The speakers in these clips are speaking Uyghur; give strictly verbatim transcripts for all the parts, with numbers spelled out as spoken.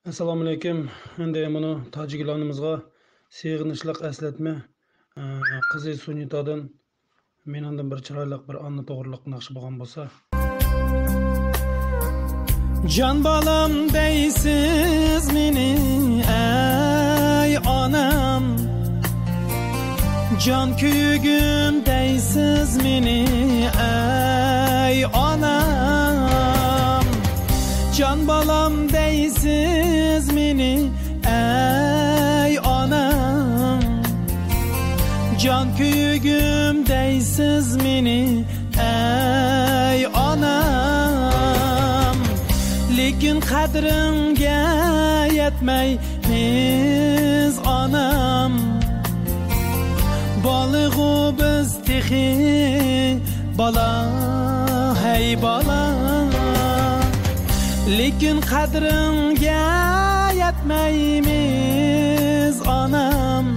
ئەسسالامۇئەلەيكۇم. ئەمدى مۇنۇ تاجىگۈل ئانىمىزغا سېغىنىشلىق ئەسلەتمە، ئە، قىزى سۇنىتادىن مېنىڭدىن بىر چىرايلىق بىر ئانا توغرىلىق ناخشا بولغان بولسا. جان بالام دەيسىز مېنى، ئەي ئانام. جان كۆيۈگۈم دەيسىز مېنى، ئەي ئانام. جان بالام دەيسىز مېنى، ئەي ئانام. جان كۆيۈگۈم دەيسىز مېنى، ئەي ئانام. لېكىن قەدرىڭگە يەتمەيمىز ئانام. بالىغۇ بىز تېخى بالا، ھەي بالا. لېكىن قەدرىڭگە يەتمەيمىز ئانام.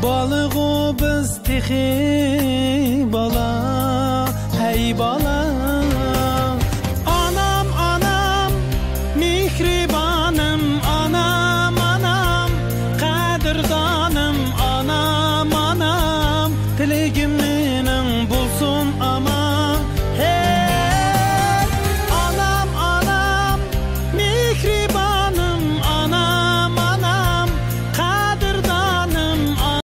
بالىغۇ بىز تېخى